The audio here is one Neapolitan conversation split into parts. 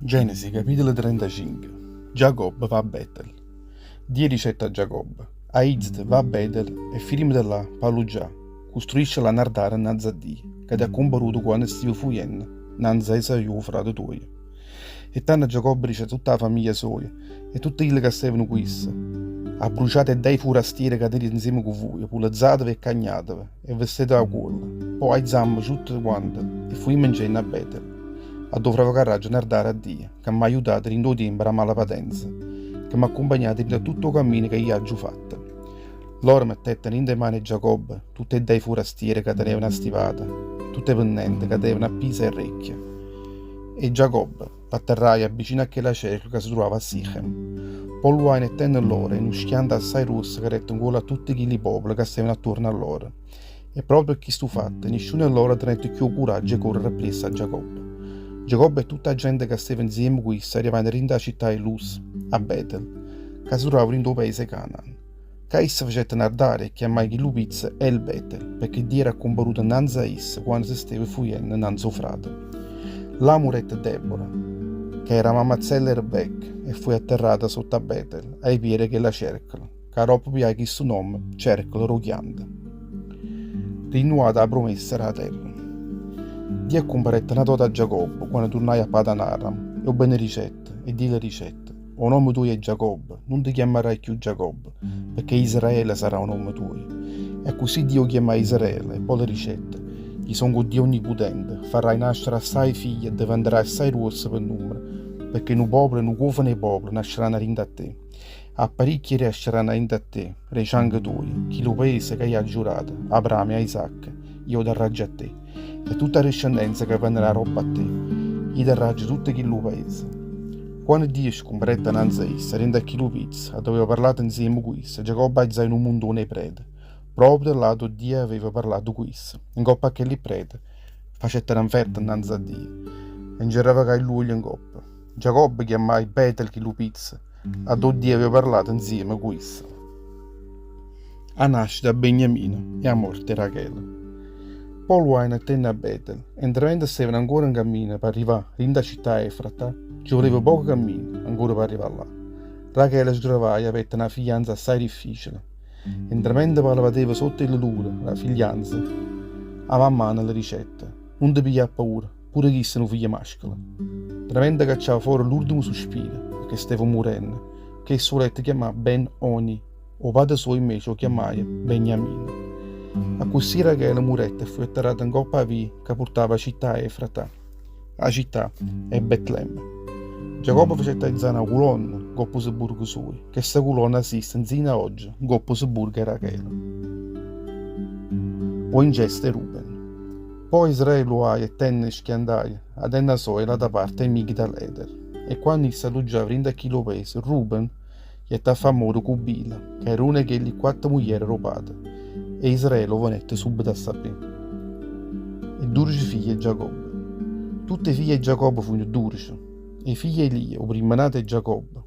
Genesi, capitolo 35 Giacobbe va a Betel. Dio dicette a Giacobbe, Aìzete, va a Betel e firmete là p'alluggià, custruisce là n'artare nnanze a Dio, ca t'è accumparuto quanno stive fujenno nnanze a Esaù 'o frate tuojo. E tanno Giacobbe dicette a tutta 'a famiglia soja e tutte chille ca stevano cu isso, Abbruciate 'e dei furastiere ca tenite nzieme cu vuje, pulezzateve e cagnateve, e vestiteve 'a cuollo, po' aizammo tutte quante e fuimmencenne a Betel, addò fravecarraggio n'artare a Dio, ca m'ha aiutato dint' 'o tiempo d' 'a malapatenza, ca m'ha accumpagnato dint' a tutto 'o cammino ca io aggio fatto. Loro mettettero dint' 'e mane 'e Giacobbe tutte 'e dei furastiere ca tenevano astipate e tutte 'e pennente ca tenevano appise 'e rrecchie. E Giacobbe l'atterraje abbicino a chella cercula ca se truvava a Sichem. Po' luajeno 'e tenne lloro e nu schianto assaje gruosso cadette 'ncuollo a tutte chilli popole ca stevano attuorno a lloro. E proprio pe chistu fatto nisciuno 'e lloro tenette cchiù 'o curaggio 'e correre appriesso a Giacobbe. Giacobbe e tutta 'a gente ca steva 'nzieme cu isso arrivajeno dint' 'a città 'e Luz, a Betel, ca se truvava dint' 'o paese 'e Canaan. Ccà isso facette n'artare e chiammaje chillu pizzo El Betel, pecché Dio era accumparuto 'nnanze a isso quanno se steva fujenno 'nnanze 'o frate. Là murette Debora, ca era 'a mamazzella 'e Rebecca, e fuje atterrata sotto a Betel, a 'e piere 'e chella cercola, ca aroppo pijaje chistu nomme, Cercola d' 'o chianto. Rinnuata 'a prumessa d' 'a terra. Dio accumparette n'ata vota a Giacobbe quanno turnaje a Padan Aram e 'o benedicette, e Dio le dicette, 'O nomme tuojo è Giacobbe, nun te chiammarai cchiù Giacobbe, pecché Israele sarà 'o nomme tuojo. E accussì Dio 'o chiammaje Israele, e po' le dicette, I' songo 'o Dio Onniputente, farrai nascere assaje figlie e deventerai assaje gruosso pe nummero, pecché nu popolo e nu cuofano 'e popole nasceranno 'a dint' a te. A paricchie riesceranno 'a dint' a te, d' 'e cianche tuoje, chillu paese ca io aggio giurato a Abramo e a Isacco, io 'o darraggio a te, e tutta 'a discendenza ca venarrà aroppo a te, io darraggio tutto chillu paese. Quanno Dio scumparette annanze a isso, dint' a chillu pizzo, addò aveva parlato nzieme cu isso, Giacobbe aizaje nu muntone 'e prete, proprio là addò Dio aveva parlato cu isso, e ncopp' a chelli prete facette na 'nferta nnanze a Dio, e nce revacaje ll'uoglio ncopp'. Giacobbe chiammaje Betel chillu pizzo, addò Dio aveva parlato nzieme cu isso. A nascita 'e Beniamino e 'a morte 'e Rachele. Po' luajeno 'e tenne a Betel, e ntramente stevano ancora 'ncammino p'arrivà dint' 'a città 'e Efrata, nce vuleva poco cammino ancora p'arrivà là. Rachele sgravaje e avette na figlianza assaje difficile, e ntramente po' la pateva sotto 'e dulure d' 'a figlianza, 'a mammana le dicette, Nun te piglià paura, pure chisto è nu figlio mascolo. Ntramente cacciava fore l'urdemo suspiro, pecché steva murenno, chesto 'o vulette chiammà Ben-Oni. 'O pate suojo invece 'o chiammaje Beniamino. Accussì Rachele murette e fuje atterrata 'ncopp' 'a via ca purtava 'a città 'e Efratà, 'a città 'e Betlemme. Giacobbe facette aizà na culonna 'ncopp' 'o sebburgo suojo, chesta culonna esiste 'nzino a ogge 'ncopp' 'o sebburgo 'e Rachele. O incesto 'e Ruben. Po' Israele luaje 'e tenne e schiantaje 'a tenna soja 'e l'ata parte 'e Migdal-Eder. E quanno isso alluggiava dint' a chillo paese, Ruben Jette a fà ammore cu Bila, ca era una 'e chelli quatto mugliere d' 'o pate, e Israele 'o venette subbeto a sapé. E dudece figlie 'e Giacobbe. Tutte 'e figlie 'e Giacobbe fujeno dudece. E figlie 'e Lia, 'o primmo nato 'e Giacobbe,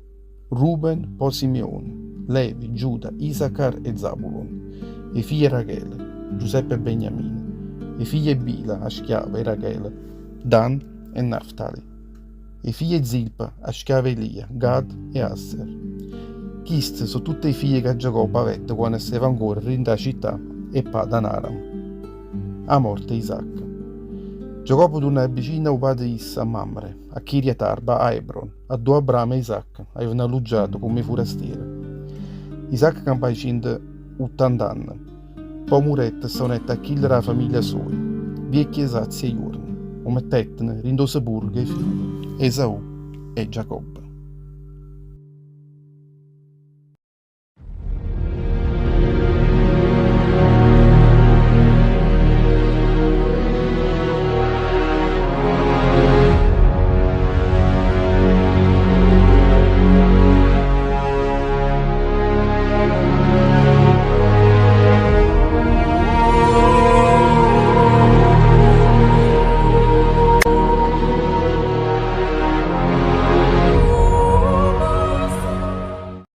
Ruben, po' Simeone, Levi, Giuda, Isacar e Zabulon. E figlie 'e Rachele, Giuseppe e Beniamino. E figlie 'e Bila, 'a schiava 'e Rachele, Dan e Naftali. 'E figlie 'e Zilpa, 'a schiava 'e Lia, Gad e Asser. Chiste so' tutte 'e figlie ca Giacobbe avette quanno steva ancora dint' 'a città 'e Padan Aram. A morte 'e Isacco. Giacobbe turnaje vicino a 'o pate isso a Mamre, a Kiriat Arba, a Hebron, addò Abramo e Isacco avevano alluggiato comm' 'e furastiere. Isacco campaje cientottant'anne. Po' murette e s'aunette a chille d' 'a famiglia soja, viecchie e sazie 'e juorne, 'o mettetteno dint' 'o sepurco 'e figlie Esaù e Giacobbe.